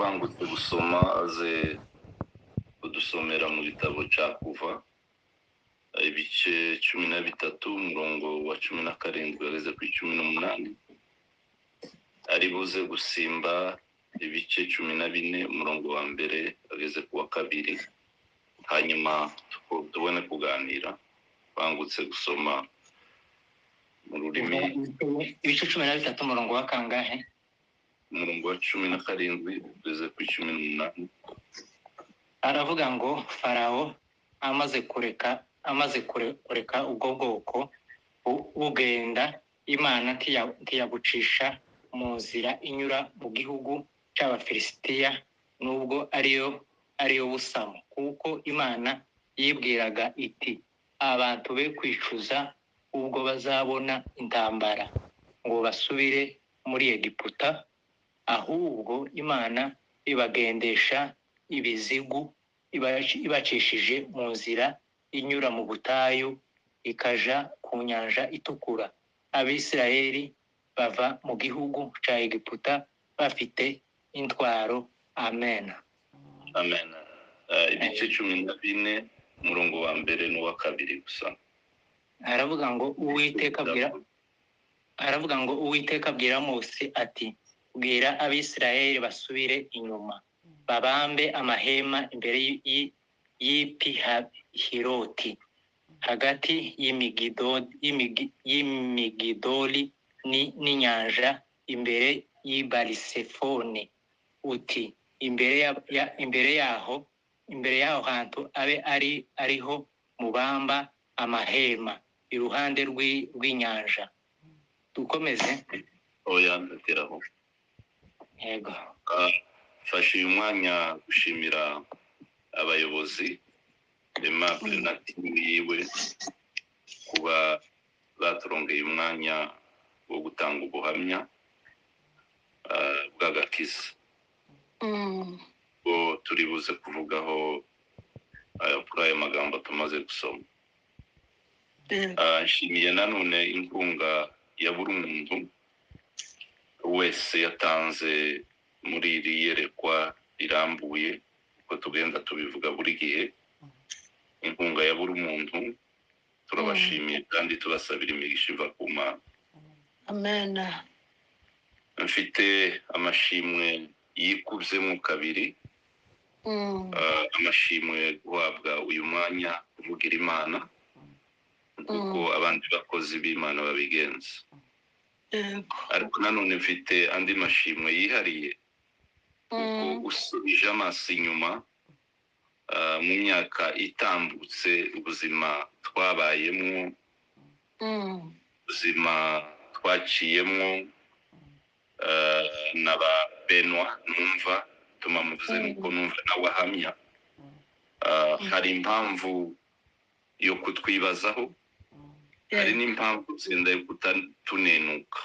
Ubangutse gusoma aze kudusomera mu gitabo cya Kuva, ibice 13, umurongo wa 17 ageze ku 18. Ari buze gusimba ibice 14, umurongo wa 1 ageze ku wa 2, hanyuma tubone kuganira. Bangutse gusoma mu rurimi. Ibice 13, umurongo wa kangahe? Umurongo wa 17 ugeze ku 18. Aravuga ngo: Farawo amaze kureka ubwo bwoko bugenda, Imana ntiyabucisha mu nzira inyura mu gihugu cy'Abafilisitiya, nubwo ariyo busamo, kuko Imana yibwiraga iti: "Abantu be kwicuza ubwo bazabona intambara, ngo basubire muri Egiputa." Ahubwo Imana ibagendesha ibizigu, ibacishije mu nzira inyura mu butayu, ikaja ku Nyanja Itukura. Abisirayeli bava mu gihugu cya Egiputa bafite intwaro. Amen. Amen. Ibice 14, umurongo wa 1 n'uwa 2 gusa. Aravuga ngo: Uwiteka abwira Mose ati: "Bwira Abisirayeli basubire inyuma, babambe amahema imbere y'i Pihahiroti, hagati y'Imigidoli n'inyanja, imbere y'i Balisefoni. Uti imbere yaho hantu abe ariho mubamba amahema, iruhande rw'inyanja." Dukomeze? Oya, ndateraho. Yego. Mfashe uyu mwanya gushimira abayobozi, Aimable na team yiwe, kuba baturongeye umwanya wo gutanga ubuhamya bw'agakiza, bwo turi buze kuvugaho kuri aya magambo tumaze gusoma. Nshimiye nanone inkunga ya buri muntu wese yatanze muri iri yerekwa rirambuye, uko tugenda tubivuga buri gihe. Inkunga ya buri muntu turabashimiye kandi tubasabira imigisha iva ku Mana. Amen. Mfite amashimwe yikubyemo kabiri. Amashimwe guhabwa uyu mwanya kuvugira Imana kuko abandi bakozi b'Imana babigenza, ariko nanone mfite andi mashimwe yihariye kuko usubije amaso inyuma mu myaka itambutse, ubuzima twabayemo, ubuzima twaciyemo na ba Benwa, numva tuma muvuze nuko numva nawe ahamya. Hari impamvu yo kutwibazaho, hari n'impamvu zenda yo kutatunenuka,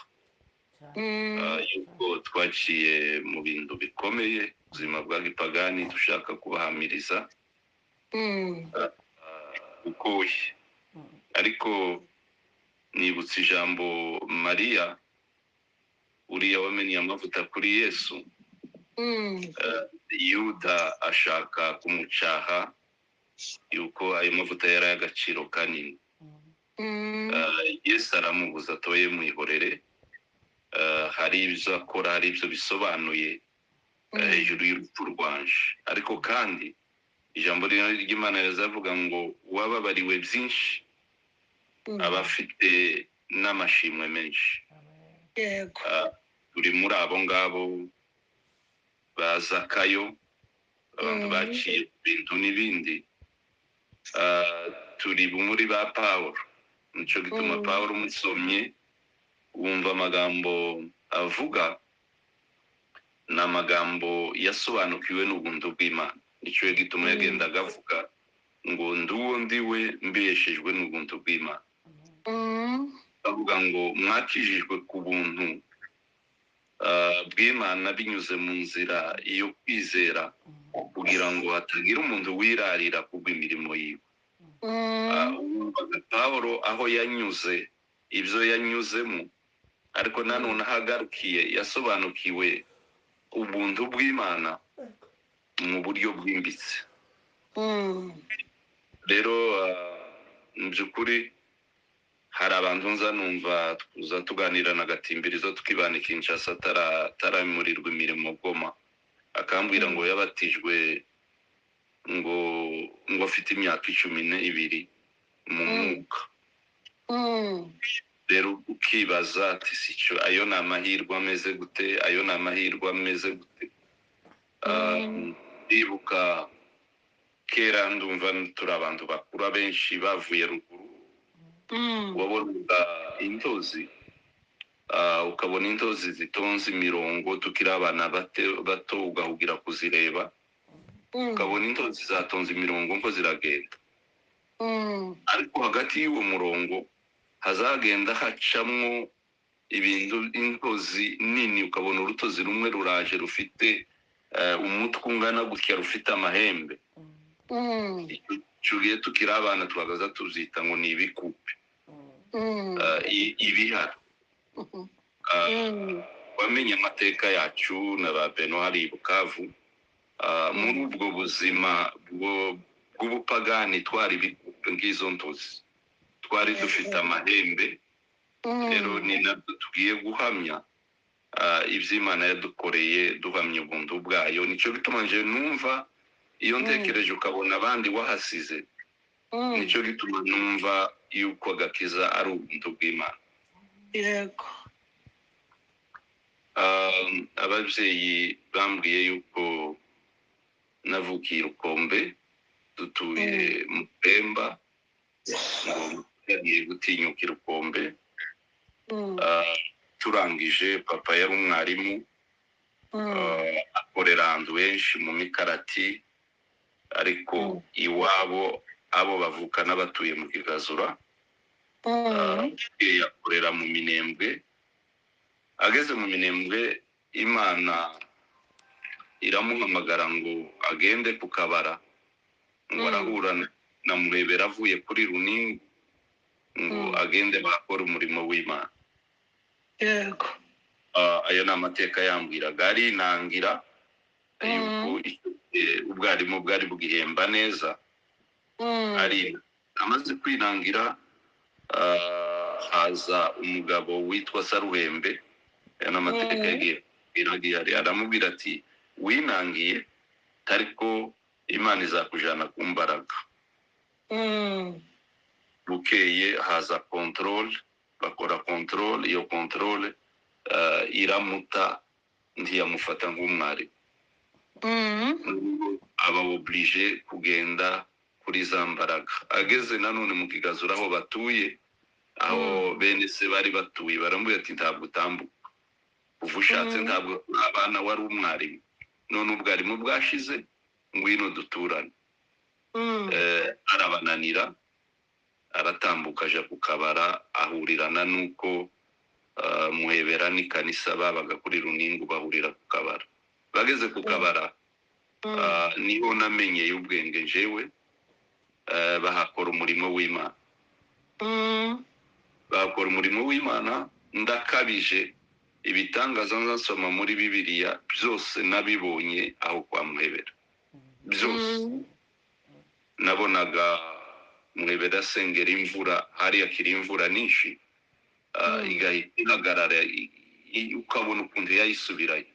yuko twaciye mu bintu bikomeye, ubuzima bwa gipagani dushaka kubahamiriza bugoye. Ariko nibutse ijambo Mariya uriya wamennye amavuta kuri Yesu. Yuda ashaka kumucaha yuko ayo mavuta yari ay'agaciro kanini. Yesu aramubuza, atoye mwihorere. Hari ibyo akora, hari ibyo bisobanuye hejuru y'urupfu rwanje. Ariko kandi ijambo ry'Imana rizavuga ngo uwababariwe byinshi aba afite n'amashimwe menshi. Turi muri abo ngabo ba Zakayo, abantu baciye ku bintu n'ibindi. Turi muri ba Pawulo. Nico gituma Pawulo umusomye wumva amagambo avuga, ni amagambo yasobanukiwe n'ubuntu bw'Imana. Nicyo gituma yagendaga avuga ngo: "Nduwo ndiwe mbeshejwe n'ubuntu bw'Imana." Bavuga ngo mwakijijwe ku buntu bw'Imana binyuze mu nzira yo kwizera, kugira ngo hatagira umuntu wirarira kubw'imirimo yiwe. Wumvaga Pawulo aho yanyuze, ibyo yanyuzemo, ariko nanone aho agarukiye yasobanukiwe ubuntu bw'Imana. Mu buryo bwimbitse. Rero mu by'ukuri hari abantu nza numva tuza tuganira na Gatimbirizo, tukibana i Kinshasa, ataramurirwa imirimo Goma, akambwira ngo yabatijwe ngo afite imyaka 12 mu mwuka. Rero ukibaza ati: "Si cyo, ayo ni amahirwe ameze gute? Ayo ni amahirwe ameze gute?" Ndibuka kera, ndumva turi abantu bakuru, abenshi bavuye ruguru, wabonaga intozi, ukabona intozi zitonze imirongo tukiri abana bato, ugahugira kuzireba, ukabona intozi zatonze imirongo nko ziragenda, ariko hagati y'uwo murongo hazagenda hacamwo ibintu, intozi nini, ukabona urutozi rumwe ruraje rufite umutwe ungana gutya, rufite amahembe. Icyo gihe tukiri abana tuhagaze tubyita ngo ni ibikupe, ibihara. Wamenye amateka yacu na ba Beno hari i Bukavu. Muri ubwo buzima bw'ubupagani twari ibikupe nk'izo ntozi, twari dufite amahembe. Rero ni nabyo tugiye guhamya, iby'Imana yadukoreye, duhamya ubuntu bwayo. Nicyo gituma nje numva iyo ntekereje, ukabona abandi wahasize, nicyo gituma numva yuko agakiza ari ubuntu bw'Imana. Ababyeyi bambwiye yuko navukiye i Rukombe, dutuye mu Pemba, ngo yagiye gutinyuka i Rukombe. Turangije, papa yari umwarimu, akorera ahantu henshi mu Mikarati, ariko iwabo abo bavukana batuye mu Kigazura. Yakorera mu Minembwe. Ageze mu Minembwe, Imana iramuhamagara ngo agende ku Kabara, ngo arahura na Murebera avuye kuri Runingu, ngo agende bakora umurimo w'Imana. Ayo ni amateka yambwiraga. Arinangira yuko icyo gihe ubwarimu bwari bwihemba neza. Ari amaze kwinangira, haza umugabo witwa Saruhembe. Aya ni amateka yagiye iragiye. Aramubwira ati: "Winangiye, ariko Imana izakujana ku mbaraga." Bukeye haza contrôle, bakora contrôle. Iyo contrôle iramuta, ntiyamufata nk'umwarimu. Aba obligé kugenda kuri za mbaraga. Ageze nanone mu Kigazura aho batuye, aho bene se bari batuye, baramubwira ati: "Ntabwo utambuka kuva ushatse, ntabwo abana, wari umwarimu, none ubwarimu bwashize, ngwino duturane." Arabananira, aratambuka aja ku Kabara, ahurirana n'uko Muhebera n'ikanisa babaga kuri Runingu bahurira ku Kabara. Bageze ku Kabara, niho namenyeye ubwenge njewe. Bahakora umurimo w'Imana, bahakora umurimo w'Imana. Ndakabije, ibitangaza nzasoma muri Bibiliya byose nabibonye aho kwa Muhebera byose. Nabonaga Muhebera asengera imvura, hariya kiri imvura nyinshi, igahita ihagarara, ukabona ukuntu yayisubirayo.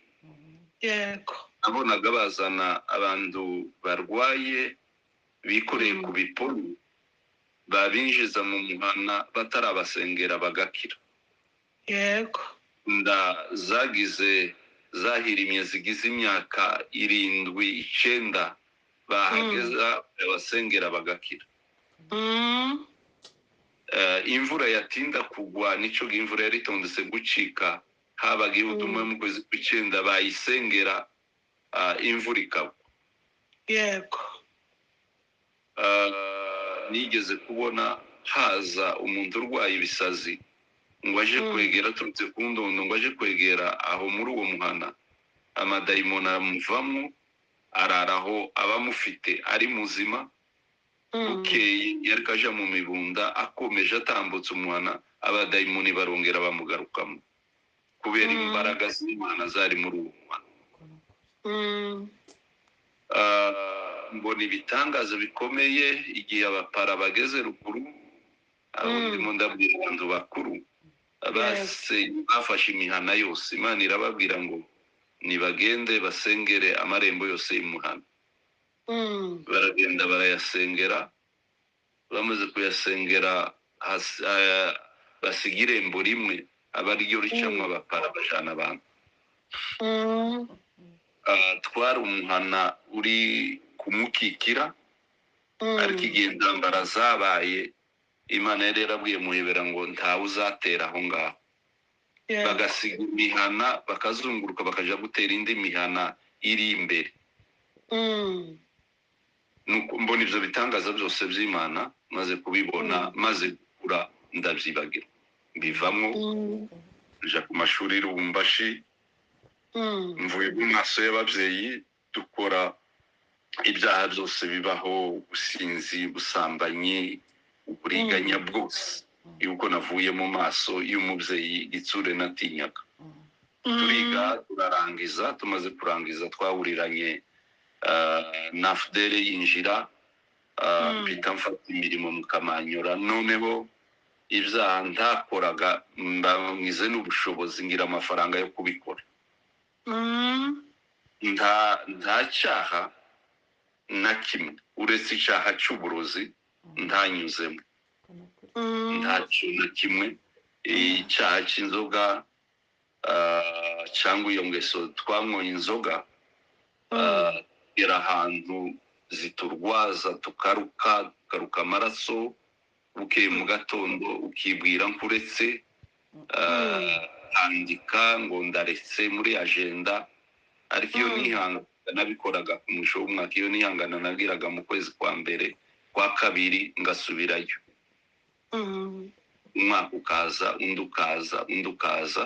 Nabonaga bazana abantu barwaye bikoreye ku biponi, babinjiza mu muhana batarabasengera bagakira. Nda zagize zahirimye zigize imyaka 7, 9, bahageza abasengera bagakira. Imvura yatinda kugwa, nico gihe imvura yari itondetse gucika, habaga ihutuma mu kwezi kw'icyenda, bayisengera, imvura ikagwa. Nigeze kubona haza umuntu urwaye ibisazi ngo aje kwegera, aturutse ku ndondo, ngo aje kwegera aho muri uwo muhana, amadayimoni aramuvamo, araraho abamufite ari muzima. Bukeye yari aja mu mibunda, akomeje atambutse umuhana, abadayimoni barongera bamugarukamo kubera imbaraga z'Imana zari muri uwo muhana. Mbona ibitangaza bikomeye igihe abapara bageze ruguru, abo ndimo ndabwira abantu bakuru bafashe imihana yose. Imana irababwira ngo nibagende basengere amarembo yose y'umuhana. Baragenda barayasengera, bamaze kuyasengera basiga irembo rimwe aba ariryo ricamwo abapara bajana abantu. Twari umuhana uri kumukikira, ariko igihe intambara zabaye Imana yari yarabwiye Muhebera ngo ntawe uzatera aho ngaho. Bagasiga imihana bakazunguruka bakaja gutera indi mihana iri imbere. Nuko mbona ivyo bitangaza byose by'Imana, maze kubibona, maze gukura ndavyibagira, mbivamwo, nja ku mashuri y'Lubumbashi, mvuye mu maso y'abavyeyi, dukora ibyaha byose bibaho, ubusinzi, ubusambanyi, uburiganya bwose, yuko navuye mu maso y'umubyeyi igitsure natinyaga. Turiga turarangiza, tumaze kurangiza twahuriranye na AFDL yinjira, mpita mfata imirimo mu Kamanyura. Noneho ibyaha ntakoraga mbangize n'ubushobozi, ngira amafaranga yo kubikora. Nta cyaha na kimwe uretse icyaha cy'uburozi ntanyuzemo, nta kintu na kimwe, icyaha cy'inzoga cyangwa iyo ngeso. Twanyoye inzoga tugera ahantu ziturwaza, tukaruka, tukaruka amaraso. Bukeye mu gatondo ukibwira nkuretse, andika ngo ndaretse muri agenda, ariko iyo nihangana nabikoraga ku mwisho w'umwaka, iyo nihangana nageraga mu kwezi kwa mbere kwa kabiri ngasubirayo, umwaka ukaza, undi ukaza, undi ukaza.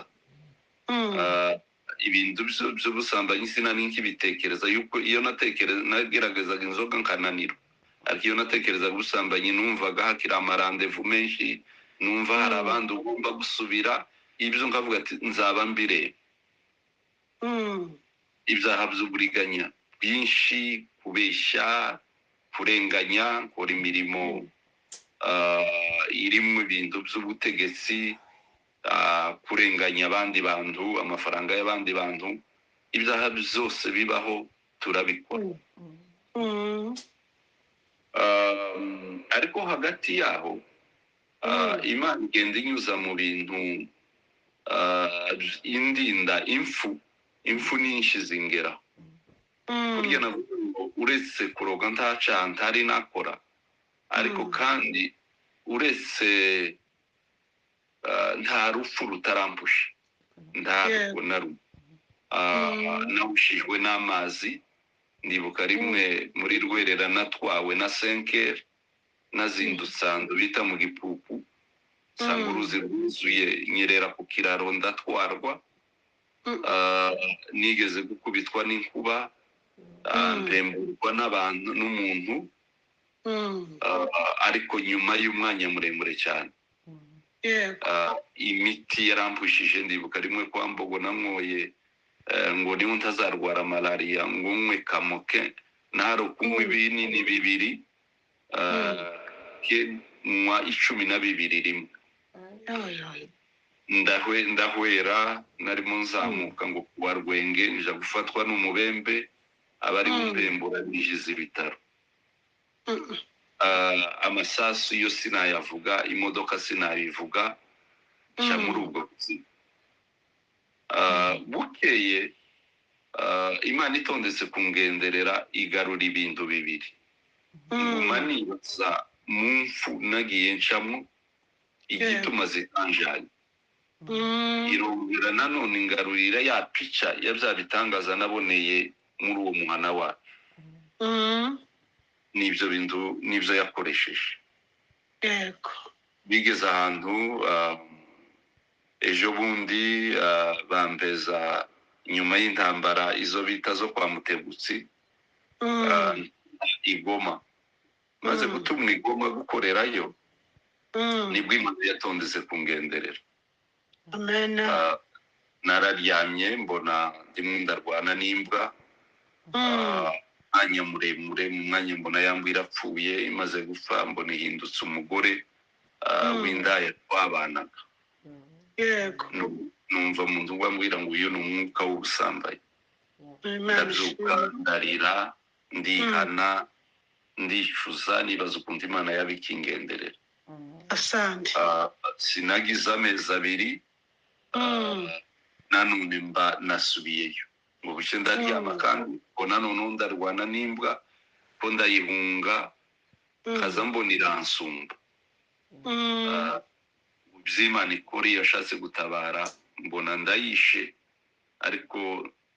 Ibintu by'ubusambanyi sinari nkibitekereza, yuko iyo natekereza nageragezaga inzoga nkananirwa, ariko iyo natekerezaga ubusambanyi numvaga hakiri amarandevu menshi, numva hari abandi ugomba gusubira ibyo, nkavuga ati nzaba mbireba. Ibyaha by'uburiganya bwinshi, kubeshya, kurenganya, nkora imirimo irimo ibintu by'ubutegetsi, kurenganya abandi bantu, amafaranga y'abandi bantu, ibyaha byose bibaho turabikora. Ariko hagati yaho Imana igenda inyuza mu bintu, indinda imfu nyinshi zingeraho. Burya navuga ngo uretse kuroga nta cyaha ntari nakora, ariko kandi uretse nta rupfu rutarampusha, nta na rumwe. Nahushijwe n'amazi, ndibuka rimwe muri Rwerera natwawe na senkeri, nazindutse ahantu bita mu Gipupu, nsanga uruzi rwuzuye, nyerera ku kiraro ndatwarwa. Nigeze gukubitwa n'inkuba, mpemburwa n'abantu n'umuntu, ariko nyuma y'umwanya muremure cyane. Imiti yarampushije, ndibuka rimwe kwa Mbogo nanyoye ngo niba ntazarwara malariya ngo nywe kamoke, ntari kunywa ibinini bibiri, nywa 12 rimwe. Ndahwera, narimo nzamuka ngo kuwa Rwenge, nja gufatwa n'umubembe, abari bumpembura binjiza ibitaro. Amasasu yo sinayavuga, imodoka sinabivuga, nca muri ubwo buzima. Bukeye Imana itondetse kungenderera, igarura ibintu bibiri. Nguma nibaza mu mfu nagiye ncamo igituma zitanjanye. Irongera nanone ingarurira ya pica ya bya bitangaza naboneye muri uwo muhana wacu. N'ibyo bintu n'ibyo yakoresheje. Bigeze ahantu ejo bundi bambeza nyuma y'intambara izo bita zo kwa Mutebutsi, Igoma. Maze gutumwa Igoma gukorerayo, nibwo Imana yatondetse kungenderera. Nararyamye mbona ndimo ndarwana n'imbwa. Mwanya muremure, mu mwanya mbona yambwa irapfuye, imaze gupfa mbona ihindutse umugore w'indaya twabanaga. Numva mu nzu mbwira ngo uyu ni umwuka w'ubusambanyi. Imana Ndabyuka, ishimwe. ndarira, ndihana, ndicuza, nibaza ukuntu Imana yaba ikingenderera. Asante. Sinagize amezi 2, nanone mba nasubiyeyo ngo buce ndaryama, kandi mbona noneho ndarwana n'imbwa ko ndayihunga, kaza mbona iransumba. Iby'Imana ikora iyo yashatse gutabara, mbona ndayishe, ariko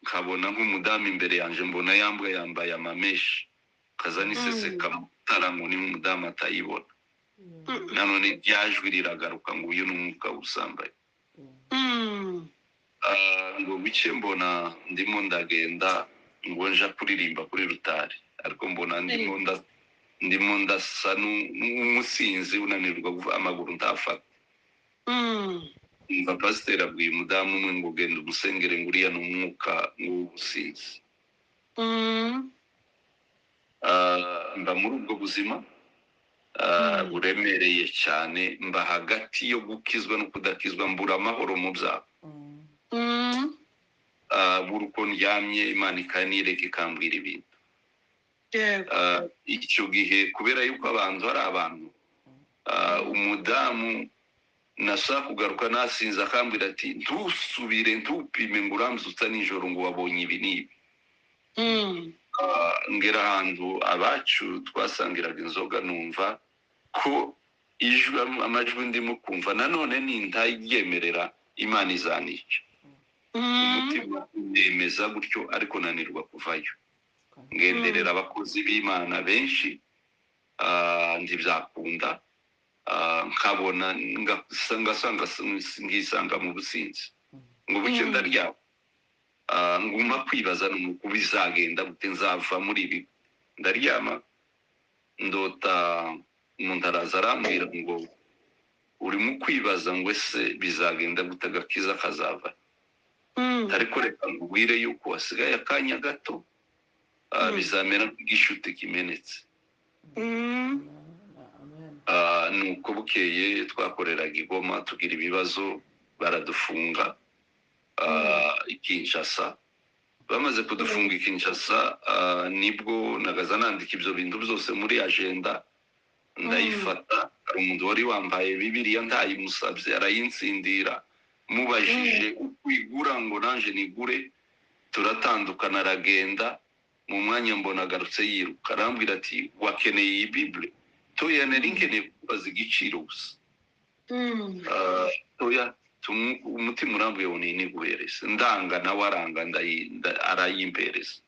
nkabona nk'umudamu imbere yanjye, mbona yambwa yambaye amameshi, kaza niseseka mutara ngo ni umudamu atayibona. Nanone ryajwi riragaruka ngo uyu ni umwuka w'ubusambanyi. Ngo buke mbona ndimo ndagenda ngo nja kuririmba kuri rutari, ariko mbona ndimo ndasa n'umusinzi unanirwa amaguru ntafata. Umva pasiteri abwiye umudamu umwe ngo genda umusengere, ngo uriya ni umwuka w'ubusinzi. Mba muri ubwo buzima buremereye cyane, mba hagati yo gukizwa no kudakizwa, mbura amahoro mu byaha. Buri uko ndyamye Imana ikanireka ikambwira ibintu. Icyo gihe kubera yuko abantu ari abantu, umudamu nashaka kugaruka nasinze akambwira ati ntusubire, ntupime ngo urambyutsa nijoro ngo wabonye ibi n'ibi. Ngera ahantu abacu twasangiraga inzoga, numva ko ijwi, amajwi ndimo kumva nanone nintayyemerera Imana izanica. Umutima nemeza gutyo, ariko nanirwa kuvayo, ngenderera abakozi b'Imana benshi, ntibyakunda, nkabona ngasanga ngisanga mu businzi ngo buke ndaryama, nguma kwibaza nuko bizagenda gute, nzava muri ibi. Ndaryama ndota umuntu araza arambwira ngo urimo kwibaza ngo ese bizagenda gute, agakiza kazava, ariko reka nkubwire yuko hasigaye akanya gato, bizamera nk'igishuti kimenetse. Nuko bukeye twakoreraga i Goma, tugira ibibazo baradufunga i Kinshasa. Bamaze kudufunga i Kinshasa, nibwo nagaza nandika ibyo bintu byose muri agenda, ndayifata. Hari umuntu wari wambaye Bibiliya ntayimusabye, arayinsindira, mubajije uko igura ngo nanje nigure, turatandukana, aragenda. Mu mwanya mbona agarutse yiruka, arambwira ati wakeneye iyi Bible? Toya, nari nkeneye kubaza igiciro gusa. Toya, umutima urambwiye ngo niguhereze, ndanga nawe aranga, arayimpereza.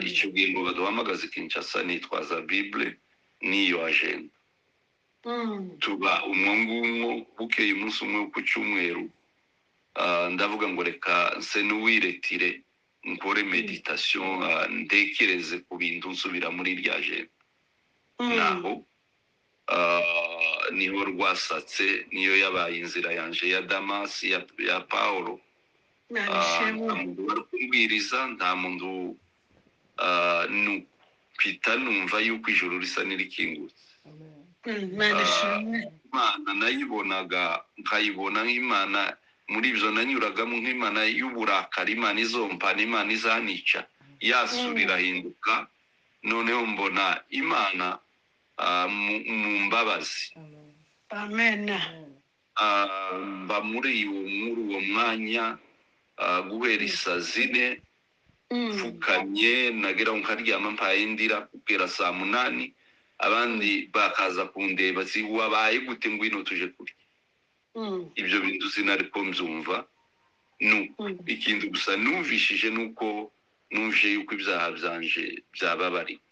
Icyo gihe ngo baduhamagaze Kinshasa, nitwaza Bible n'iyo agenda, tuba umwo ngumwo. Bukeye umunsi umwe wo ku cyumweru, ndavuga ngo reka nse n'uwiretire, nkore meditation, ntekereze ku bintu, nsubira muri rya agenda. Naho niho rwasatse, niyo yabaye inzira yanje ya Damasi ya Paulo. Imana Nta ishimwe. muntu wari kumbwiriza, nta muntu, mpita numva yuko ijuru risa n'irikingutse. Imana ishimwe. Imana nayibonaga nkayibona nk'Imana muri ibyo nanyuragamo, nk'Imana y'uburakari, Imana izompana, Imana izanica, yasura irahinduka, noneho mbona Imana mu mbabazi. Amen. Mba muri uwo mwanya, guhera isaa 4 mfukamye, nagera aho nkaryama mpaye ndira kugera saa 8, abandi bakaza kundeba ati wabaye gute, ngwino tuje kurya. Ibyo bintu sinari ko mbyumva. Nuko ikintu gusa numvishije nuko numvise yuko ibyaha byanje byababariwe.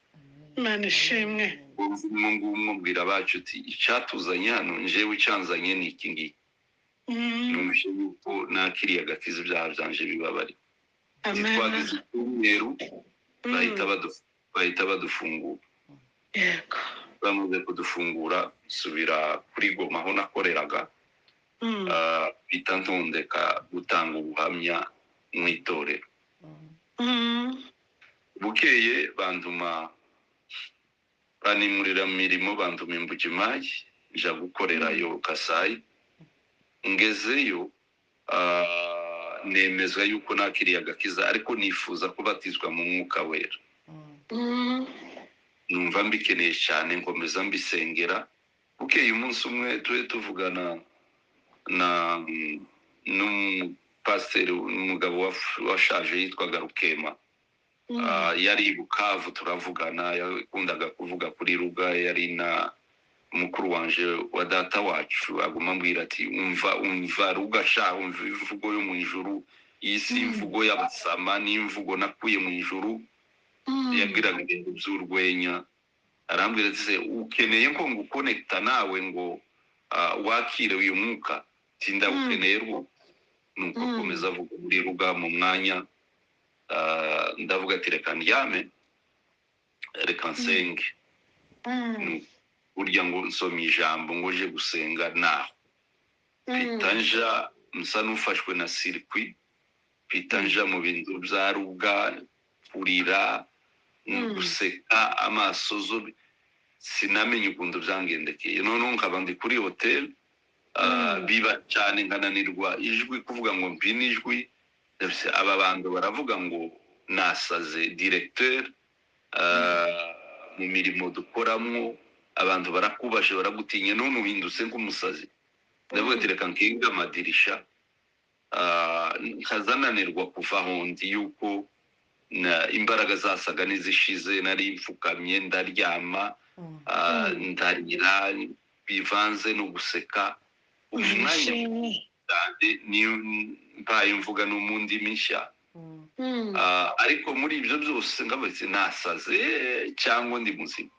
Imana ishimwe. Umwo ngumwo mbwira abacu uti icyatuzanye hano, njyewe icyanzanye ni iki ngiki. Numvise yuko nakiriye agakiza, ibyaha byanje bibabariwe. Amen. Twagize icyumweru, bahita badufungura. Bamaze kudufungura nsubira kuri Goma aho nakoreraga, mpita ntondeka gutanga ubuhamya mu itorero. Bukeye banduma banimurira mu mirimo, banduma Imbujimayi, nja gukorerayo Kasayi. Ngezeyo nemezwa yuko nakiriye agakiza, ariko nifuza kubatizwa mu mwuka wera. Numva mbikeneye cyane, nkomeza mbisengera. Bukeye umunsi umwe tube tuvugana na n'umupasiteri, umugabo washaje yitwaga Rukema. Yari i Bukavu, turavugana, yakundaga kuvuga kuri Ruga, yari na mukuru wanje wa data wacu. Aguma ambwira ati: "Umva, umva Ruga sha, umva imvugo yo mu ijuru, iyi si imvugo y'abasama, ni imvugo nakuye mu ijuru." Yabwiraga ibintu by'urwenya. Arambwira ati: "Se ukeneye ko ngukonekita nawe ngo wakire uyu mwuka?" Sindawukeneye rwose. Nuko akomeza avuga muri Ruga mu mwanya. Ndavuga ati: "Reka ndyame, reka nsenge." Burya ngo nsoma ijambo ngo nje gusenga, naho mpita nja nsa n'ufashwe na circuit, mpita nja mu bintu bya Ruga, kurira, guseka, amaso zo sinamenye ukuntu byangendekeye. Noneho nkaba ndi kuri hoteli, biba cyane nkananirwa ijwi kuvuga ngo mpine ijwi. Ndabise, aba bantu baravuga ngo nasaze. Directeur mu mirimo dukoramo, abantu barakubashe, baragutinya, none uhindutse nk'umusazi. Ndavuga ati: "Reka nkinga amadirisha." Nkazananirwa kuva aho ndi, yuko na imbaraga zasaga n'izishize. Nari mfukamye, ndaryama, ndarira bivanze no guseka umwanya Ishimwe. cyane. Niyo mbaye mvuga no mu ndimi nshya. Ariko muri ibyo byose ngabatse nasaze cyangwa ndi muzima,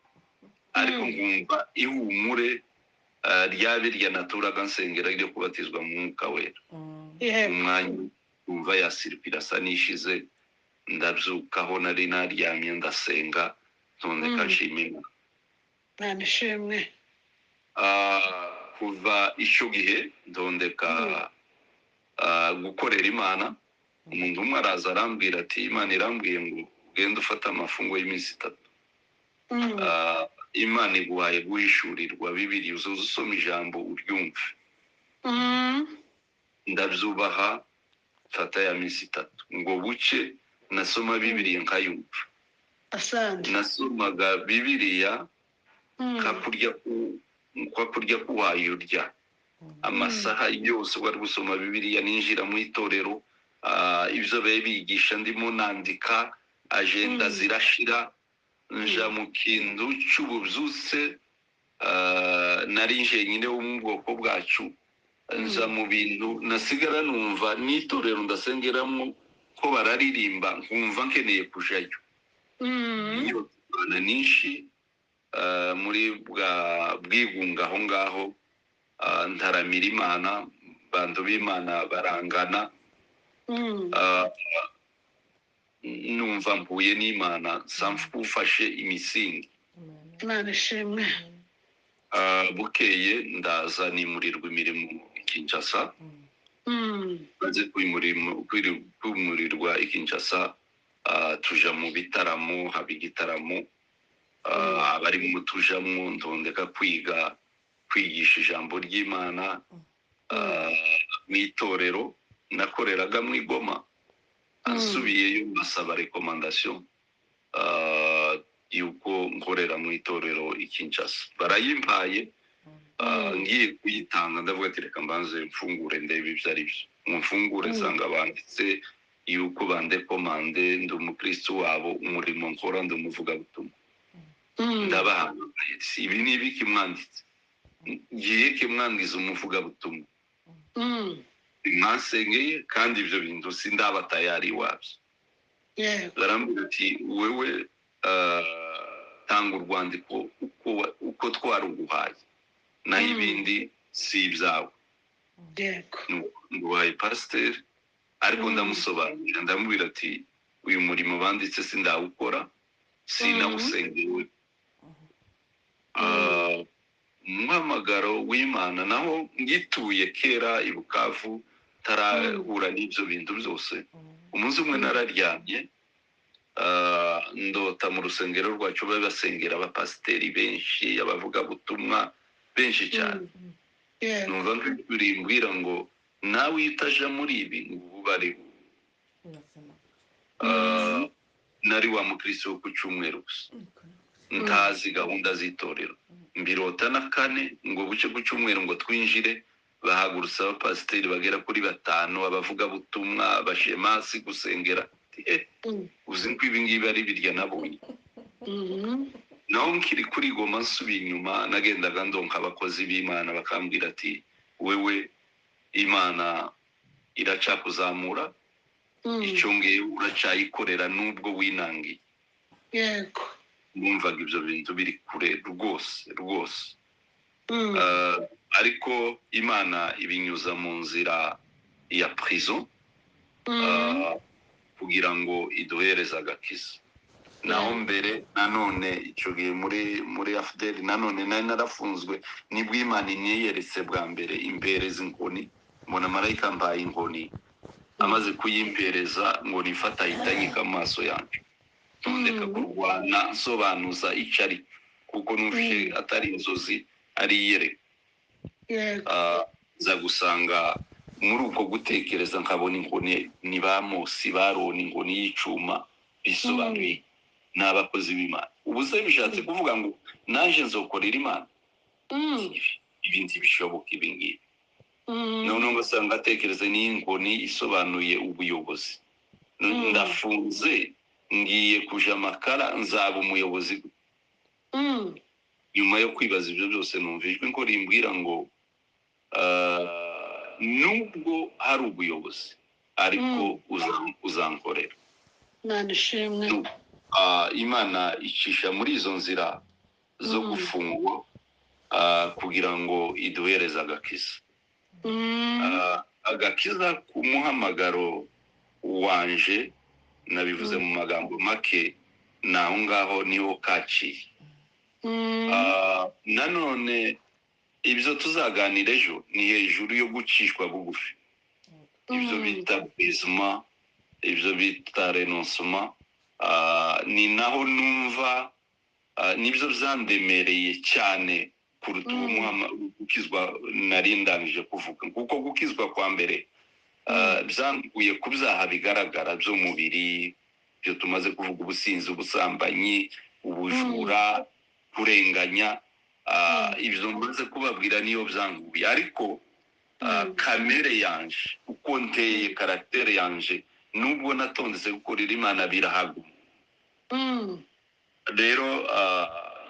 ariko nkumva ihumure ryabe rya naturaga nsengera ryo kubatizwa mu mwuka wera. Umwanya wumva ya circuit irasa n'ishize, ndabyukaho nari naryamye, ndasenga, ntondeka, nshima Imana. Imana ishimwe. Kuva icyo gihe ndondeka gukorera Imana. Umuntu umwe araza arambwira ati: "Imana irambwiye ngo ugende ufate amafungo y'iminsi 3. Imana iguhaye guhishurirwa Bibiri, uzoza usoma ijambo uryumve." Ndabyubaha, mfata ya minsi 3, ngo buce nasoma Bibiliya nkayumva. Asante. Nasomaga Bibiliya nka kurya kuwaye urya, amasaha yose wari gusoma Bibiliya. Ninjira mu itorero, ibyo bari bigisha ndimo nandika agenda. Zirashira, nja mu kintu cy'ububyutse. Nari njyenyine wo mu bwoko bwacu. Nja mu bintu nasigara numva n'itorero ndasengeramo ko bararirimba, nkumva nkeneye kujayo. Iyo Imana nyinshi muri bwa bwigunga aho ngaho, ntaramira Imana, bantu b'Imana barangana. Numva mpuye n'Imana, nsa nk'ufashe imisingi. Imana ishimwe. Bukeye ndaza nimurirwa imirimo i Kinshasa. Maze kwimurirwa i Kinshasa, tuja mu bitaramo, haba igitaramo, abarimo tujamwo, ndondeka kwiga kwigisha ijambo ry'Imana mu itorero nakoreraga mu Igoma. Nsubiyeyo mbasaba recommandation yuko nkorera mu itorero i Kinshasa, barayimpaye. Ngiye kuyitanga, ndavuga ati: "Reka mbanze mfungure ndebe ibyo ari byo." Ngo mfungure, nsanga banditse yuko bandekomande, ndi umukristo wabo, umurimo nkora ndi umuvugabutumwa. Ndabahamagaye: "Si ibi ni ibiki mwanditse? Ngiye ke mwangiza umuvugabutumwa? Mwansengeye kandi ibyo bintu sindaba tayari wabyo." Barambwira ati: "Wewe tanga urwandiko uko twaruguhaye, naho ibindi si ibyawe." Nguhaye pasiteri, ariko ndamusobanurira, ndamubwira ati: "Uyu murimo banditse sindawukora, sinawusengewe." Umuhamagaro w'Imana naho ngituye kera i Bukavu, tarahura n'ibyo bintu byose, umunsi umwe nararyamye. Ndota mu rusengero rwacu babasengera abapasiteri benshi, abavugabutumwa benshi cyane. Numva nk'ijwi rimbwira ngo nawe iyo utaja muri ibi ngo ubu bariho. Nari wa mukristo wo ku cyumweru gusa, ntazi gahunda z'itorero. Mbirota na kane ngo buce ku cyumweru ngo twinjire, bahagurutsa abapasiteri bagera kuri batanu, abavugabutumwa, abashemasi gusengera. Uzi ko ibi ngibi ari birya nabonye. Naho nkiri kuri Goma, nsubiye inyuma, nagendaga ndonka abakozi b'Imana bakambwira ati: "Wewe Imana iracakuzamura, icyo ngiye uracyayikorera nubwo winangiye." Numvaga ibyo bintu biri kure rwose rwose. Ariko Imana ibinyuza mu nzira ya prison kugira ngo iduhereze agakiza. Naho mbere nanone icyo gihe muri AFDL nanone nari narafunzwe, nibwo Imana inyiyeretse bwa mbere, impereza inkoni. Mbona marayika mbaye inkoni, amaze kuyimpereza ngo nifata ahita amaso yanjye, ntondeka kurwana nsobanuza icyo ari, kuko numvise atari inzozi, ari iyereka. Nza gusanga muri uko gutekereza nkabona inkoni ni ba Mosi barona inkoni y'icuma, bisobanuye ni abakozi b'Imana. Ubu se bishatse kuvuga ngo naje nzokorera Imana? Ibi ntibishoboka ibi ngibi. Noneho ugasanga atekereza n'iyi nkoni isobanuye ubuyobozi. Ndafunze, ngiye kuja amakara, nzaba umuyobozi? Nyuma yo kwibaza ibyo byose, numva ijwi ko rimbwira ngo nubwo hari ubuyobozi ariko uzankorera. Imana ishimwe. Imana icisha muri izo nzira zo gufungwa kugira ngo iduhereze agakiza. Agakiza ku muhamagaro wanje, nabivuze mu magambo make, ni aho ngaho niho kaciye. Nanone ibyo tuzaganira ejo ni hejuru yo gucishwa bugufi, ibyo bita brisement, ibyo bita renoncement. Ni naho numva nibyo byandemereye cyane kuruta gukizwa nari ndangije kuvuga, kuko gukizwa kwa mbere byanguye ku byaha bigaragara by'umubiri, ibyo tumaze kuvuga: ubusinzi, ubusambanyi, ubujura, kurenganya. Ibyo maze kubabwira niyo byanguye, ariko kamere yanje, uko nteye, caractère yanje, nubwo natondetse gukorera Imana, birahaguma. Rero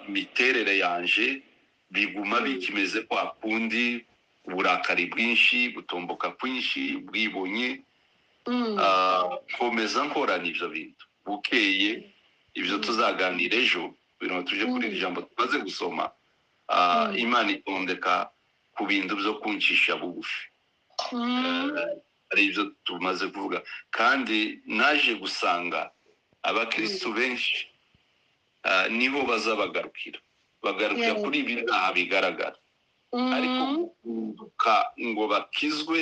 imiterere yanje biguma bikimeze kwa kundi: uburakari bwinshi, gutomboka kwinshi, bwibonye. Nkomeza nkorana ibyo bintu. Bukeye ibyo tuzaganira ejo kugira ngo tuje kuri iri jambo tumaze gusoma, Imana itondeka ku bintu byo kuncisha bugufi. Ari ibyo tumaze kuvuga. Kandi naje gusanga abakristu benshi niho bazabagarukira, bagarukira kuri ibi byaha bigaragara, ariko guhinduka ngo bakizwe,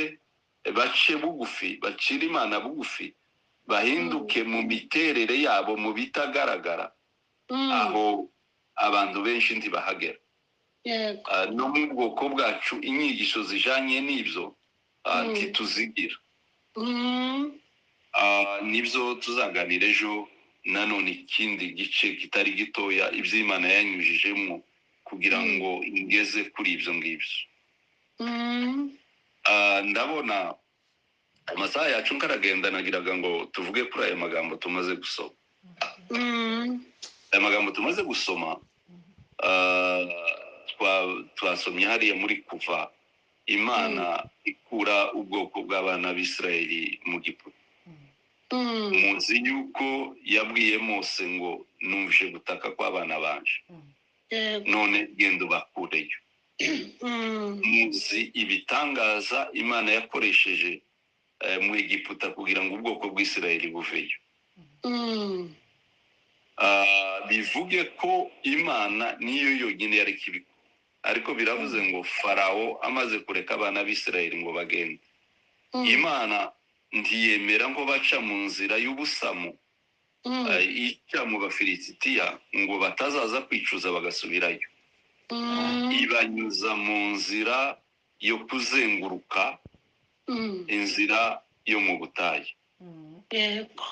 bace bugufi, bacire Imana bugufi, bahinduke mu miterere yabo, mu bitagaragara, aho abantu benshi ntibahagera. No mu bwoko bwacu inyigisho zijanye n'ibyo ntituzigira. Nibyo tuzaganira ejo nanone, ikindi gice kitari gitoya, ibyo Imana yanyujijemo kugira ngo ingeze kuri ibyo ngibyo. Ndabona amasaha yacu nkaragenda. Nagiraga ngo tuvuge kuri aya magambo tumaze gusoma. Aya magambo tumaze gusoma, twasomye hariya muri Kuva, Imana ikura ubwoko bw'abana b'Isirayeli mu Giputa. Muzi yuko yabwiye Mose ngo: "Numvise gutaka kw'abana banje, none genda ubakureyo." Muzi ibitangaza Imana yakoresheje mu Egiputa kugira ngo ubwoko bw'Isirayeli buveyo. Bivuge ko Imana niyo yonyine yari kibikora, ariko biravuze ngo Farawo amaze kureka abana b'Isirayeli ngo bagende, Imana ntiyemera ngo baca mu nzira y'ubusamu. Ica mu Bafilisitiya ngo batazaza kwicuza bagasubirayo. Ibanyuza mu nzira yo kuzenguruka, inzira yo mu butayu. Yego.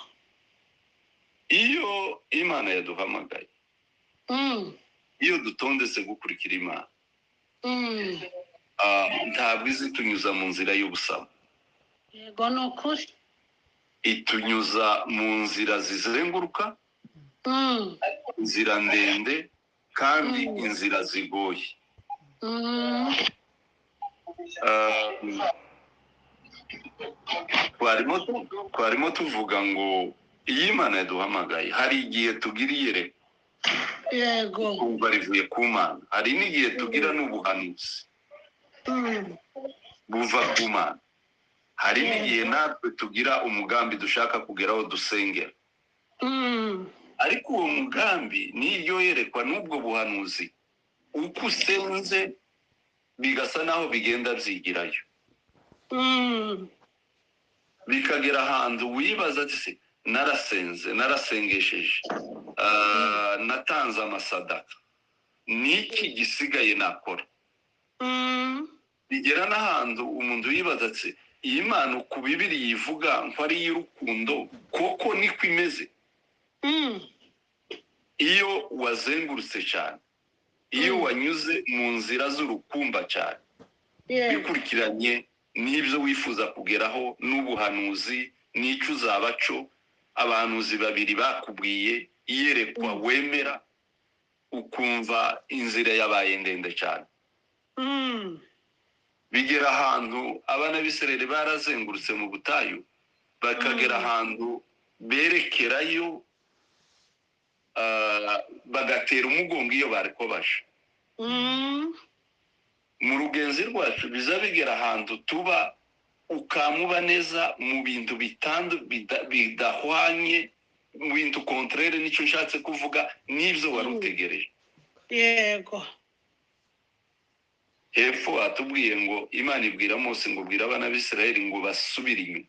Iyo Imana yaduhamagaye, iyo dutondetse gukurikira Imana, ntabwo izitunyuza mu nzira y'ubusamo. Yego, ni ukuri. Itunyuza mu nzira zizenguruka, inzira ndende kandi inzira zigoye. Twarimo tuvuga ngo iyo Imana yaduhamagaye, hari igihe tugira iyerekwa, Yego. kumva rivuye ku Mana. Hari n'igihe tugira n'ubuhanuzi buva ku Mana. Hari n'igihe natwe tugira umugambi dushaka kugeraho dusengera, ariko uwo mugambi n'iryo yerekwa n'ubwo buhanuzi, uko usenze bigasa naho bigenda byigirayo, bikagera ahantu wibaza ati: "Se narasenze, narasengesheje, natanze amasadaka, niki gisigaye nakora?" Bigera n'ahantu umuntu yibaza ati: "Iyi Mana uku Bibiri yivuga ko ari iy'urukundo, koko niko imeze?" Iyo wazengurutse cyane, iyo wanyuze mu nzira z'urukumba cyane, bikurikiranye n'ibyo wifuza kugeraho n'ubuhanuzi n'icyo uzaba cyo, abahanuzi babiri bakubwiye, iyerekwa wemera, ukumva inzira yabaye ndende cyane. Bigera ahantu abana b'Isirayeli barazengurutse mu butayu, bakagera ahantu berekerayo, bagatera umugongo iyo bari ko baje. Mu rugenzi rwacu biza bigera ahantu tuba ukamuba neza mu bintu bidahwanye, mu bintu contraire, nicyo nshatse kuvuga, n'ibyo wari utegereje. Hepfo atubwiye ngo Imana ibwira Mose ngo: "Bwira abana b'Isirayeli ngo basubire inyuma."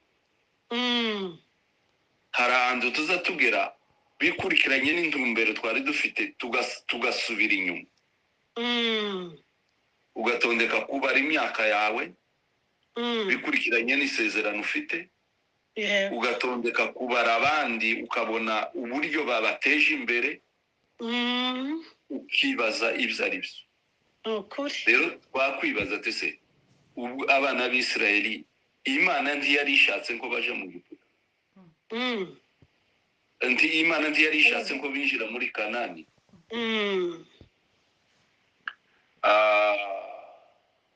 Hari ahantu tuza tugera bikurikiranye n'intumbero twari dufite, tugasubira inyuma. Ugatondeka kubara imyaka yawe bikurikiranye n'isezerano ufite, ugatondeka kubara abandi, ukabona uburyo babateje imbere, ukibaza ibyo ari byo. Ni ukuri. Rero twakwibaza ati: "Se ubwo abana b'Isirayeli Imana ntiyari ishatse ko baja mu Giputa? Nti Imana ntiyari ishatse ko binjira muri Kanani?"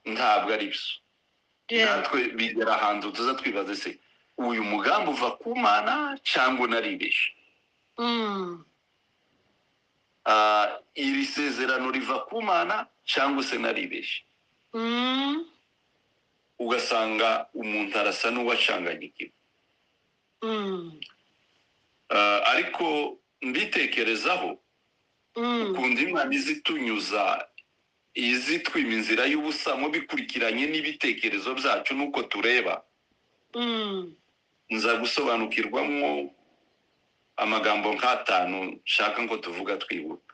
Ntabwo ari byo. Natwe bigera ahantu tuza twibaza: "Se uyu mugambi uva ku Mana cyangwa naribeshe? Iri sezerano riva ku Mana cyangwa se naribeshe?" Ugasanga umuntu arasa n'uwacanganyikiwe. Ariko mbitekerezaho, ukunda Imana izitunyuza, izitwima inzira y'ubusamo bikurikiranye n'ibitekerezo byacu n'uko tureba, nza gusobanukirwamo amagambo nk'atanu nshaka ngo tuvuga twibuka.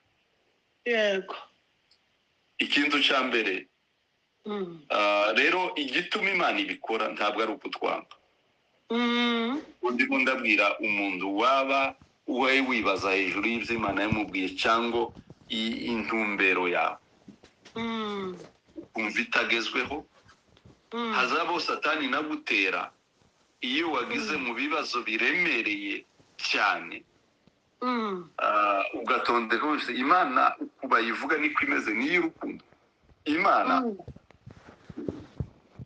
Ikintu cya mbere, rero igituma Imana ibikora ntabwo ari ukutwanga. Ndimo ndabwira umuntu waba uwaye wibaza hejuru y'ibyo Imana yamubwiye cyangwa intumbero yawe, umva itagezweho. Hazabaho Satani nagutera iyo wagize mu bibazo biremereye cyane, ugatondeka wese Imana uko bayivuga niko imeze, niyo urukundo. Imana,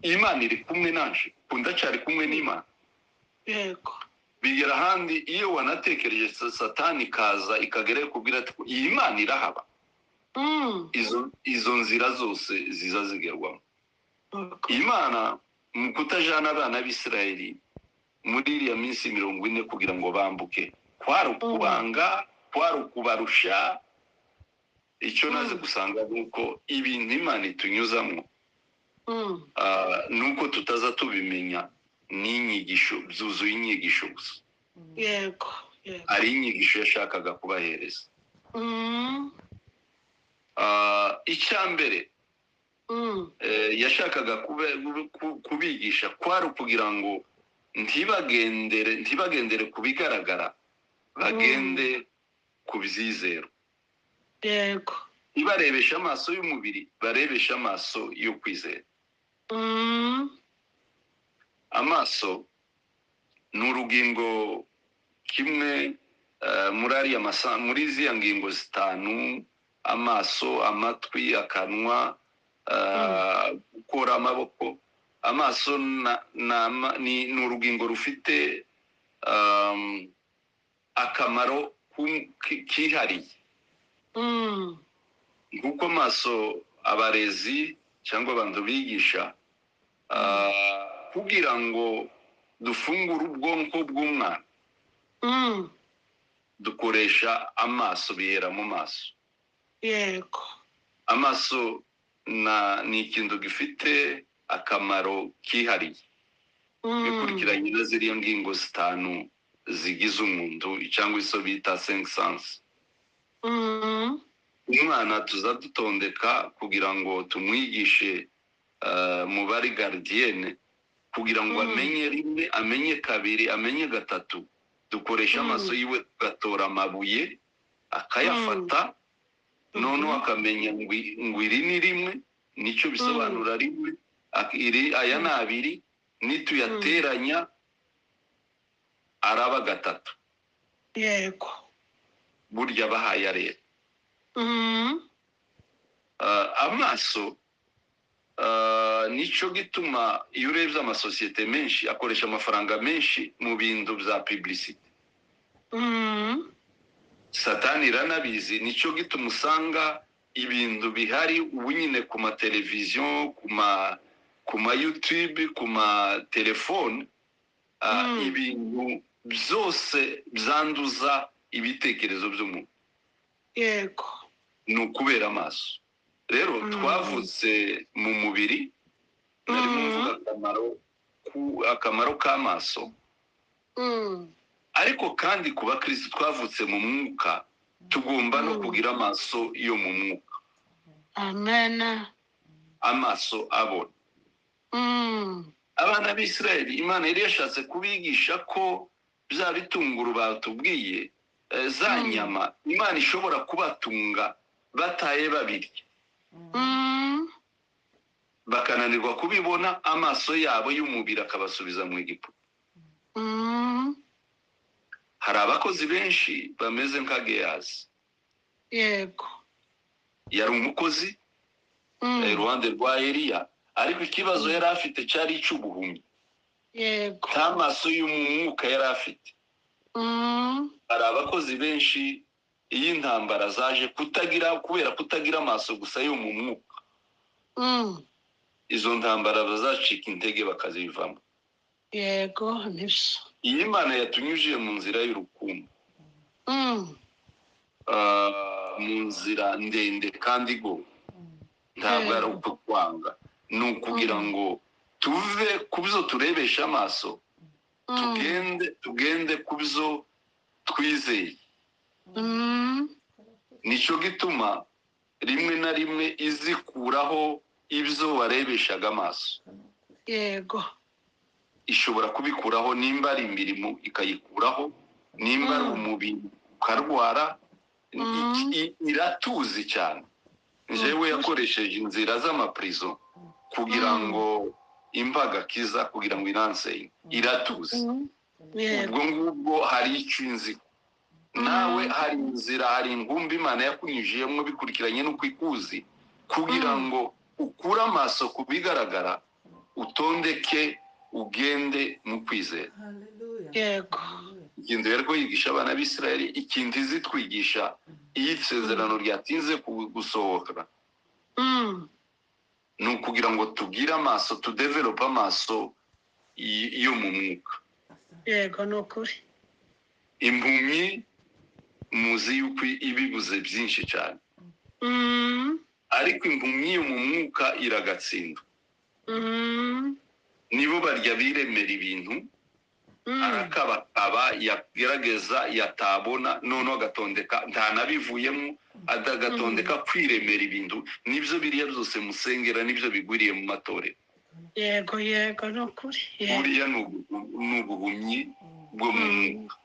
Imana iri kumwe nanje, ndacyari kumwe n'Imana? Bigera ahandi iyo wanatekereje, Satani ikaza ikagera ikubwira ati: "Iyi Mana irahaba?" Izo nzira zose ziza zigerwamo. Imana mu kutajana abana b'Isirayeli muri iriya minsi 40 kugira ngo bambuke, kwari ukubanga, kwari ukubarusha? Icyo naze gusanga ni uko ibintu Imana itunyuzamo, ni uko tutaza tubimenya, n'inyigisho byuzuye, inyigisho gusa. yego Yego. Ari inyigisho yashakaga kubahereza. Icya mbere yashakaga kubigisha kwari ukugira ngo ntibagendere ku bigaragara, bagende ku byizero. Yego. Ntibarebeshe amaso y'umubiri, barebeshe amaso yo kwizera. Amaso ni urugingo kimwe muri ariya muri ziriya ngingo zitanu: amaso, amatwi, akanwa, gukora amaboko. Amaso ni urugingo rufite akamaro kihariye. Nk'uko amaso abarezi cyangwa abantu bigisha, kugira ngo dufungure ubwonko bw'umwana, dukoresha amaso, bihera mu maso. Yego. Amaso ni ikintu gifite akamaro kihariye, bikurikiranye na ziriya ngingo zitanu zigize umuntu, cyangwa izo bita cinq sens. Umwana tuza dutondeka kugira ngo tumwigishe mubare gardienne, kugira ngo amenye rimwe, amenye kabiri, amenye gatatu. Dukoresha amaso yiwe, tugatora amabuye akayafata, noneho akamenya ngo iri ni rimwe, nicyo bisobanura rimwe, iri aya ni abiri, nituyateranya araba gatatu. Yego. Burya bahaye areba. Amaso, nicyo gituma iyo urebye amasosiyete menshi akoresha amafaranga menshi mu bintu bya publicité. Satani iranabizi, nicyo gituma usanga ibintu bihari ubu nyine ku mateleviziyo, ku ma YouTube, ku matelefone, ibintu byose byanduza ibitekerezo by'umuntu. Yego. Ni ukubera amaso. Rero twavutse mu mubiri, narimo mvuga akamaro k'amaso, ariko kandi ku bakristo twavutse mu mwuka, tugomba no kugira amaso yo mu mwuka. Amen. Amaso abona. Abana b'Isirayeli, Imana yari yashatse kubigisha ko bya bitunguru batubwiye, za nyama, Imana ishobora kubatunga bataye babirya, bakananirwa kubibona, amaso yabo y'umubiri akabasubiza mu Egiputa. Hari abakozi benshi bameze nka Gehazi. Yego. Yari umukozi iruhande rwa Eliya, ariko ikibazo yari afite cyari icy'ubuhumyi. Yego. Nta maso y'umwuka yari afite. Hari abakozi benshi iyo intambara zaje, kutagira, kubera kutagira amaso gusa yo mu mwuka, izo ntambara bazacika intege bakazivamo. Yego, nibyo. Iyi Imana yatunyujije mu nzira y'urukundo, mu nzira ndende kandi igoye, ntabwo ari ukukwanga, ni ukugira ngo tuve ku byo turebesha amaso, tugende ku byo twizeye. Nicyo gituma rimwe na rimwe izikuraho ibyo warebeshaga amaso. Yego. Ishobora kubikuraho, nimba ari imirimo ikayikuraho, nimba ari umubiri ukarwara. Iratuzi cyane. Njyewe yakoresheje inzira z'amapurizo kugira ngo imbaga kiza, kugira ngo inansenye, iratuzi. Yego. Ubwo ngubwo hari icyo inzi nawe, hari inzira, hari ingumbi Imana yakunyujiyemo bikurikiranye n'uko ikuzi, kugira ngo ukure amaso ku bigaragara, utondeke ugende mu kwizera. Yego. Ikintu yari yigisha abana b'Isirayeli, ikintu izi twigisha iyo isezerano ryatinze gusohoka, ni ukugira ngo tugire amaso, tudevelope amaso yo mu mwuka. Yego, ni ukuri. Impumyi muzi yuko ibibuze byinshi cyane, ariko impumyi yo mu mwuka iragatsinda. Nibo barya biremera ibintu. Arakabakaba, yagerageza yatabona, noneho agatondeka ntanabivuyemo, agatondeka kwiremera ibintu. Nibyo biriya byose musengera, nibyo bigwiriye mu matorero. Yego, yego, ni ukuri. Yego. Buriya ni ubuhumyi bwo mu mwuka.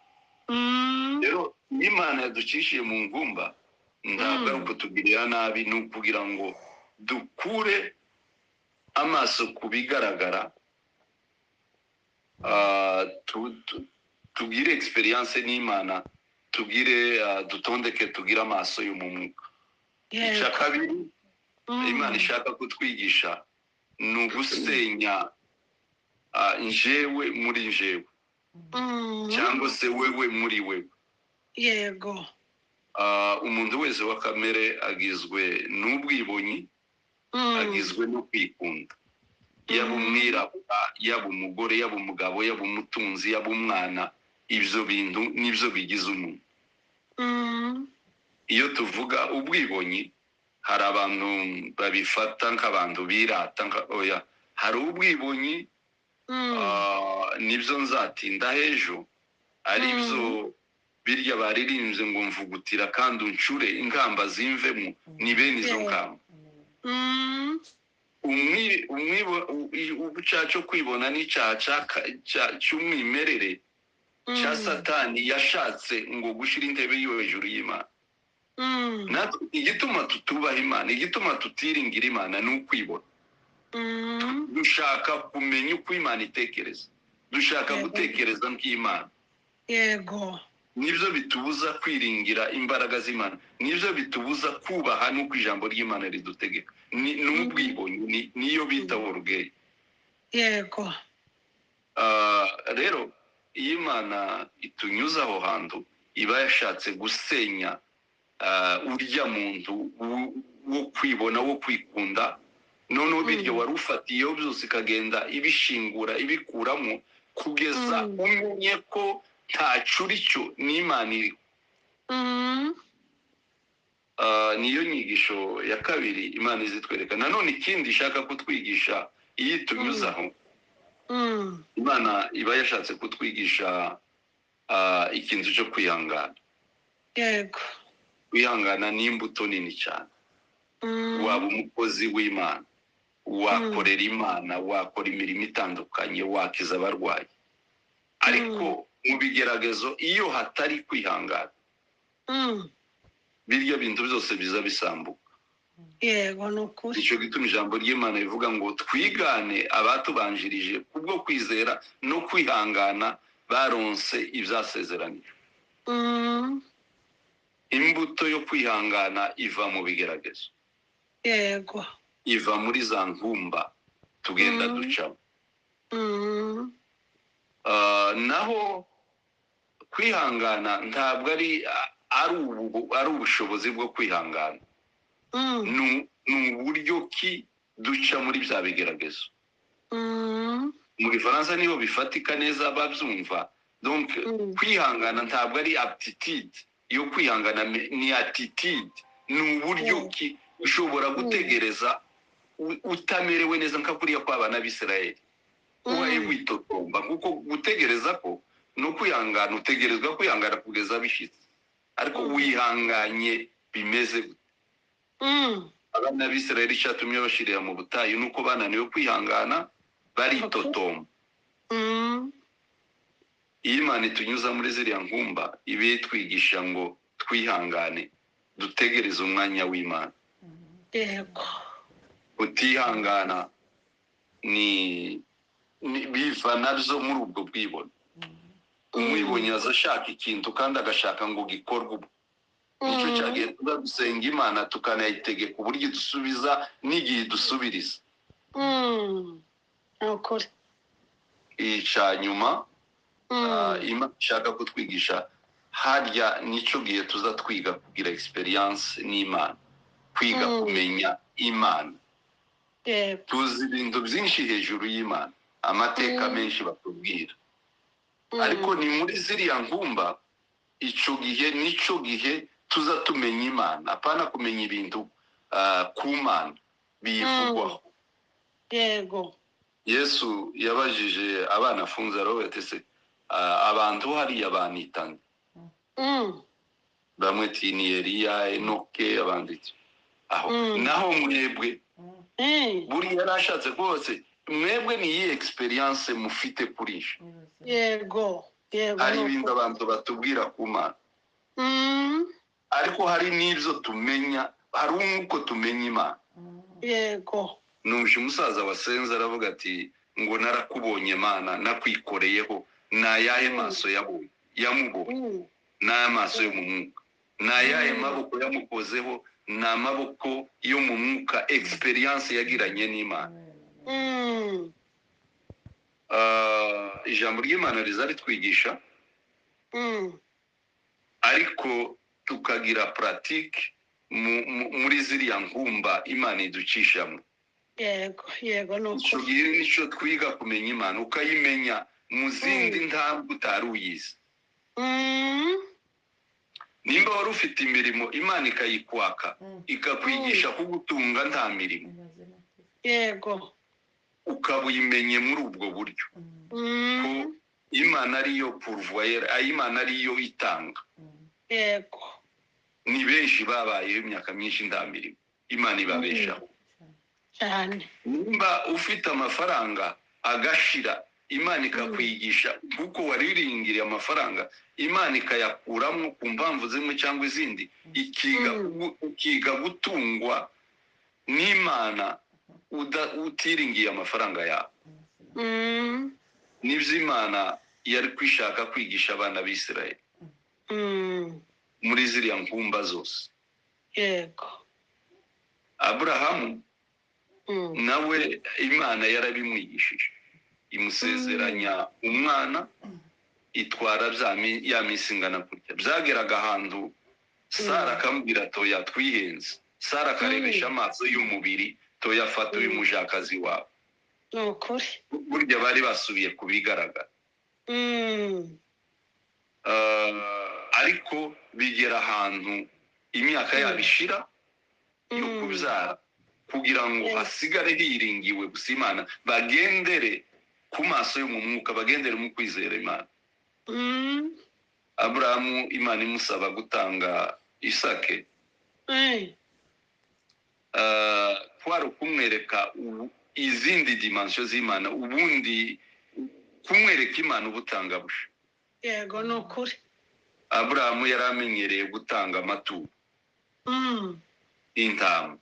Rero iyo Imana yaducishije mu ngumba, ntabwo ari ukutugirira nabi, ni ukugira ngo dukure amaso ku bigaragara, tugire experience n'Imana, tugire dutondeke, tugire amaso yo mu mwuka. Icya kabiri Imana ishaka kutwigisha ni ugusenya njewe muri njewe, cyangwa se wewe muri wewe. Umuntu wese wa kamere agizwe n'ubwibonyi, agizwe no kwikunda, yaba umwirabura, yaba umugore, yaba umugabo, yaba umutunzi, yaba umwana. Ibyo bintu nibyo bigize umuntu. Iyo tuvuga ubwibonyi, hari abantu babifata nk'abantu birata, oya, hari ubwibonyi. Nibyo nzatinda hejo, ari byo birya baririmbye ngo mvugutira kandi uncure inkamba zimvemo, ni bene izo nkamba. Icyaha cyo kwibona n'icyaha cy'umwimerere cya Satani yashatse ngo gushyira intebe yiwe hejuru y'Imana. Natwe igituma tutubaha Imana, igituma tutiringira Imana, ni ukwibona. Dushaka kumenya uko Imana itekereza, dushaka gutekereza nk'Imana. Nibyo bitubuza kwiringira imbaraga z'Imana, nibyo bitubuza kubaha n'uko ijambo ry'Imana ridutegeka. Ni ubwibone, niyo bita orgueil. Rero iyo Imana itunyuze aho hantu, iba yashatse gusenya urya muntu wo kwibona, wo kwikunda. Noneho biryo wari ufatiyeho byose ikagenda ibishingura, ibikuramo, kugeza umenye ko ntaco uri cyo n'Imana iriho. Niyo nyigisho ya kabiri Imana izitwereka. Nanone ikindi ishaka kutwigisha iyo itunyuzaho, Imana iba yashatse kutwigisha ikintu cyo kwihangana. Kwihangana ni imbuto nini cyane. Waba umukozi w'Imana, wakorera Imana, wakora imirimo itandukanye, wakiza abarwayi, ariko mu bigeragezo iyo hatari kwihangana, birya bintu byose biza bisambuka. Yego, ni ukuri. Nicyo gituma ijambo ry'Imana rivuga ngo twigane abatubanjirije, kubwo kwizera no kwihangana baronse ibyasezeranijwe. Imbuto yo kwihangana iva mu bigeragezo, iva muri za nkumba tugenda ducamo. Naho kwihangana ntabwo ari ubushobozi bwo kwihangana, ni uburyo ki duca muri bya bigeragezo. Mu Gifaransa niho bifatika neza babyumva. Donc kwihangana ntabwo ari aptitude yo kwihangana, ni attitude, ni uburyo ki ushobora gutegereza utamerewe neza, nka kuriya kw'abana b'Isirayeli, ubaye witotomba, kuko gutegereza ko no kwihangana, utegerezwa kwihangana kugeza bishyitse, ariko wihanganye bimeze gute? Abana b'Isirayeli icyatumye bashirira mu butayu nuko bananiwe kwihangana, baritotomba. Iyo Imana itunyuza muri ziriya nkumba, ibe itwigisha ngo twihangane, dutegereze umwanya w'Imana. Utihangana ni biva nabyo muri ubwo bwibone. Umwibonyi aza ashaka ikintu kandi agashaka ngo gikorwe ubu. Nicyo cyagiye tuza gusenga Imana, tukanayitegeka uburyo idusubiza n'igihe idusubiriza. Ni ukuri. Icya nyuma Imana ishaka kutwigisha harya, nicyo gihe tuza twiga kugira experience n'Imana, kwiga kumenya Imana. Tuzi ibintu byinshi hejuru y'Imana, amateka menshi batubwira, ariko ni muri ziriya nkumba, icyo gihe nicyo gihe tuza tumenya Imana, apana kumenya ibintu ku Mana biyivugwaho. Yesu yabajije abana afunze, aravuga ati se Abantu hariya banitanye, bamwe ati ni Eliya, Enoke, abandi ati aho naho mwebwe. Buriya yari ashatse rwose, mwebwe ni iyihe experience mufite kuri ije? Yego, yego. Hari Ni ibintu ukuri. abantu batubwira ku Mana, ariko hari n'ibyo tumenya, hari umwuko tumenya Imana. Numvise umusaza wasenze aravuga ati ngo narakubonye Mana, nakwikoreyeho. Ni ayahe maso yabonye, yamubonye? Ni amaso yo mu mwuka. Ni ayahe maboko yamukozeho? Ni amaboko yo mu mwuka, experience yagiranye n'Imana. Ijambo ry'Imana riza ritwigisha, ariko tukagira pratique muri ziriya nkumba Imana iducishamo. Yego, yego, ni Icyo ukuri. gihe nicyo twiga kumenya Imana, ukayimenya mu zindi ntambwe utari uyizi. Nimba wari ufite imirimo, Imana ikayikwaka, ikakwigisha kugutunga nta mirimo, ukaba uyimenye muri ubwo buryo ko Imana ariyo pourvoyeur, Imana ariyo itanga. Ni benshi babayeho imyaka myinshi nta mirimo, Imana ibabeshaho. Nimba ufite amafaranga agashira, Imana ikakwigisha kuko wari wiringiriye amafaranga, Imana ikayakuramo ku mpamvu zimwe cyangwa izindi, ikiga ukiga gutungwa n'Imana utiringiye amafaranga yawe. Nibyo Imana yari kwishaka kwigisha abana b'Isirayeli muri ziriya nkumba zose. Aburahamu nawe Imana yarabimwigishije, imusezeranya umwana, itwara ya minsi ingana kurya, byageraga ahantu Sara akamubwira toya, twihenze. Sara akarebesha amaso y'umubiri, toya, fata uyu mujakazi wawe. Ni ukuri. Burya bari basubiye ku bigaragara. Ariko bigera ahantu imyaka yabo ishira yo kubyara, kugira ngo hasigare hiringiwe gusa Imana, bagendere ku maso yo mu mwuka, bagendere mu kwizera Imana. Aburahamu, Imana imusaba gutanga Isake, kwari ukumwereka izindi dimension z'Imana, ubundi kumwereka Imana ubutangabusha. Yego, ni ukuri. Aburahamu yari amenyereye gutanga amaturo, intama,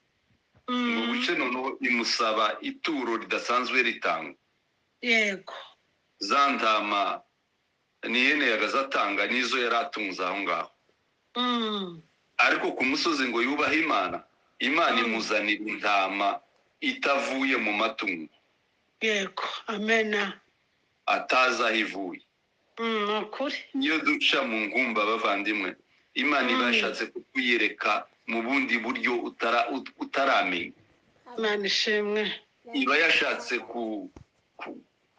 ngo buce noneho imusaba ituro ridasanzwe ritangwa. Za ntama ni ihene yagaze atanga, nizo yari atunze aho ngaho. Ariko ku musozi ngo yubahe Imana, Imana imuzanira intama itavuye mu matungo. Yego, amena. Atazi aho ivuye. Ni ukuri. Iyo duca mu ngumba, bavandimwe, Imana iba yashatse kutwiyereka mu bundi buryo utaramenya. Imana ishimwe. Iba yashatse ku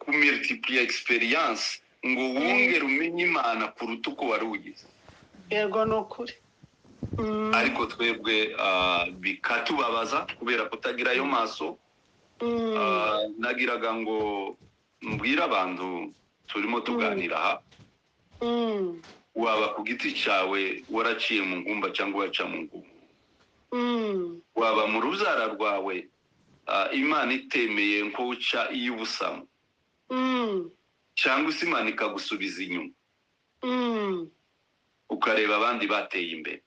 multiplier experience ngo wongere umenye Imana kuruta uko wari ugize. Yego, ni ukuri. Ariko twebwe bikatubabaza kubera kutagira ayo maso. Nagiraga ngo mbwire abantu turimo tuganira aha, waba ku giti cyawe waraciye mu ngumba cyangwa waca mu ngumba, waba mu rubyara rwawe, Imana itemeye nko uca iy'ubusamo, cyangwa se Imana ikagusubiza inyuma, ukareba abandi bateye imbere.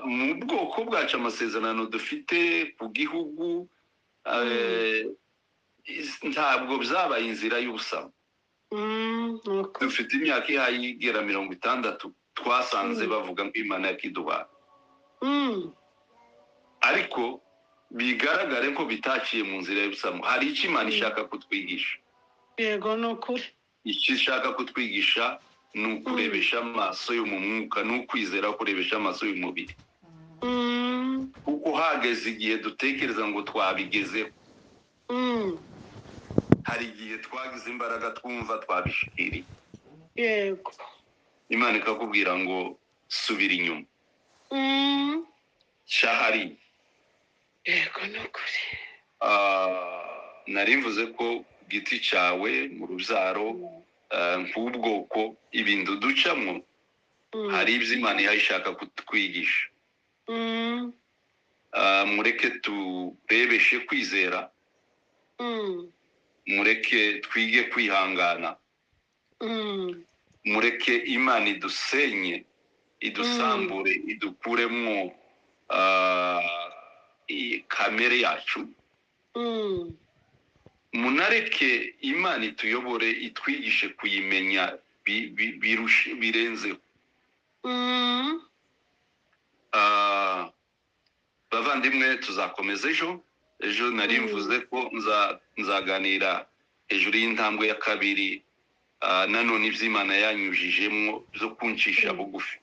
Mu bwoko bwacu, amasezerano dufite ku gihugu, ntabwo byabaye inzira y'ubusamo. Ni ukuri. Dufite imyaka ihaye igera 60 twasanze bavuga ngo Imana yakiduhaye, ariko bigaragare ko bitaciye mu nzira y'ubusamo. Hari icyo Imana ishaka kutwigisha. Yego, ni ukuri. Icyo ishaka kutwigisha ni ukurebesha amaso yo mu mwuka, ni ukwizera kurebesha amaso y'umubiri, kuko hageze igihe dutekereza ngo twabigezeho. Hari igihe twagize imbaraga, twumva twabishikiriye, Imana ikakubwira ngo subira inyuma, cyahari. Yego, ni ukuri. Nari mvuze ko ku giti cyawe, mu rubyaro, Nk'ubwoko ibintu ducamo, hari ibyo Imana iha ishaka kutwigisha. Mureke turebeshe kwizera, mureke twige kwihangana, mureke Imana idusenye, idusambure, idukuremo kamere yacu. Munareke Imana ituyobore, itwigishe kuyimenya birenzeho. Bavandimwe, tuzakomeza ejo. Ejo nari mvuze ko nzaganira hejuru y'intambwe ya kabiri, nanone iby'Imana yanyujijemo byo kuncisha bugufi,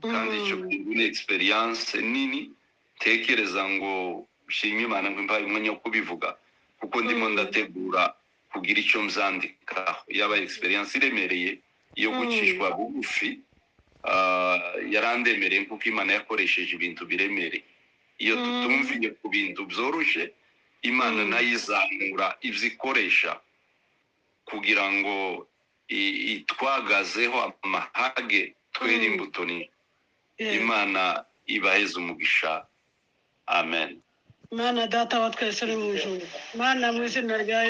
kandi icyo kintu ni experience nini. Tekereza ngo nshimye Imana ngo impaye umwanya wo kubivuga, kuko ndimo ndategura kugira icyo mzandikaho. Yaba experience iremereye yo gucishwa bugufi, yarandemereye, kuko Imana yakoresheje ibintu biremereye. Iyo tutumviye ku bintu byoroshye, Imana nayo izamura ibyo ikoresha kugira ngo itwagazeho amahage, twere imbuto nini. Imana ibaheze umugisha. Amen. Mana Data wa twese uri mu ijuru, Mana, mu izina rya